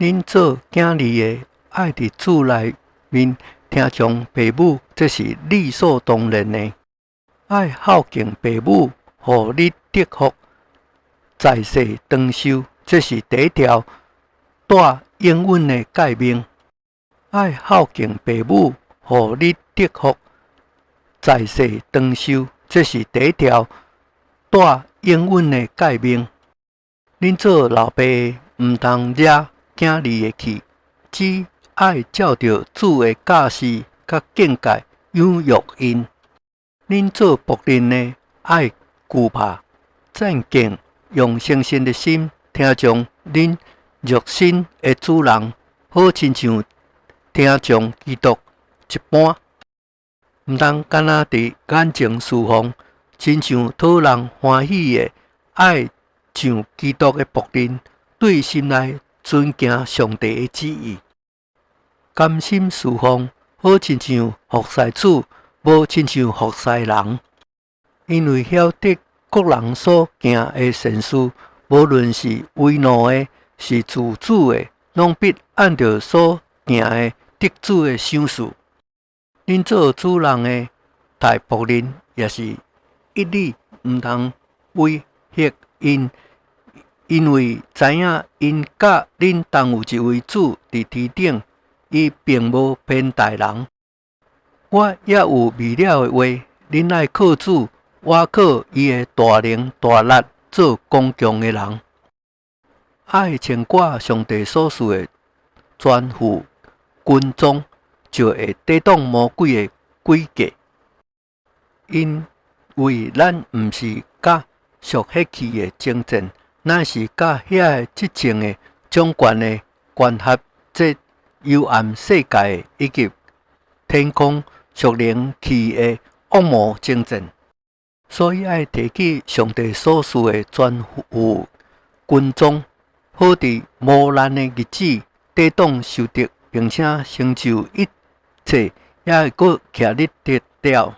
恁做囝兒的，愛佇主內面聽從父母，這是理所當然的。愛孝敬父母，予你得福，在世長壽，這是第一條帶應允的誡命。愛孝敬父母，予你得福，在世長壽，這是第一條帶應允的誡命。恁做老爸的，毋通惹囝兒的氣，只愛照著主的教示佮警戒養育𪜶。恁做僕人的，愛懼怕、戰兢，用誠實的心聽從恁肉身的主人，好親像聽從基督一般。毋通干焦佇眼前事奉，親像討人歡喜的，愛像基督的僕人，對心內遵行上帝的旨意，甘心事奉，好親像服侍主，無親像服侍人。因為曉得各人所行的善事，無論是為奴的，是自主的，攏必按著所行的得主的賞賜。恁做主人的，待僕人也是一理，毋通威嚇𪜶，因為知影𪜶佮恁同有一位主佇天頂，伊並無偏待人。我猶有未了的話，恁愛靠主，倚靠伊的大能大力，做剛強的人。愛穿掛上帝所賜的全副軍裝，就會抵擋魔鬼的詭計。因為咱毋是佮屬血氣的爭戰，乃是佮遐个執政的、掌權的、管轄這幽暗世界的，以及天空屬靈氣的惡魔爭戰。所以愛提起上帝所賜的全副軍裝，好佇磨難的日子抵擋仇敵，並且成就一切，猶會閣徛立得牢。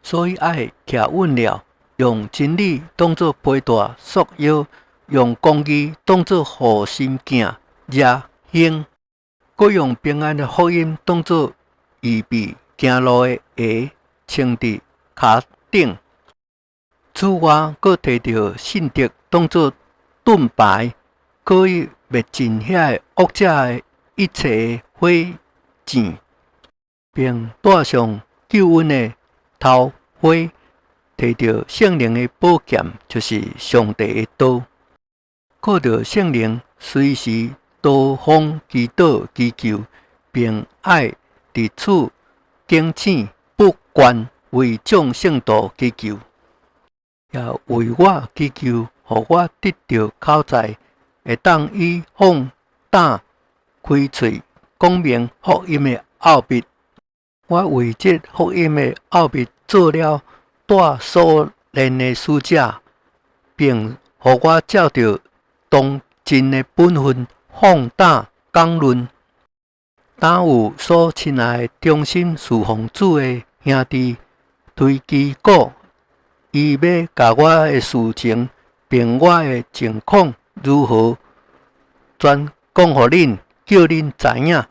所以愛徛穩了，用真理當做皮帶束腰，用公義當做護心鏡攑胸，閣用平安的福音當做預備行路的鞋穿佇跤頂。此外，閣提著信德當做盾牌，可以滅盡遐个惡者的一切火箭，並戴上救恩的頭盔，提著聖靈的寶劍，就是上帝的道。靠著聖靈，隨時多方祈禱祈求，並愛佇此警醒不倦為眾聖徒祈求，也為我祈求，予我得著口才，會當以放膽開喙講明福音的奧秘。我為這福音的奧秘做了帶鎖鏈的使者，並予我照著當盡的本分放膽講論。當有所親愛忠心事奉主的兄弟推基古，伊欲共我的事情，並我的情況如何，全講予恁，叫恁知影。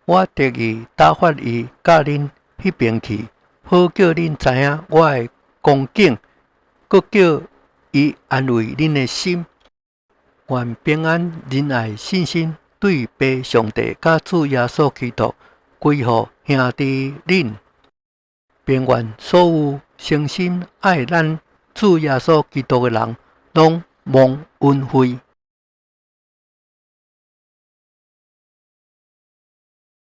我特意打發伊佮恁彼爿去，好叫恁知影我的光景，閣叫伊安慰恁的心。願平安、仁愛、信心對父上帝佮主耶穌基督歸予兄弟恁，並願所有誠心愛咱主耶穌基督的人，攏蒙恩惠。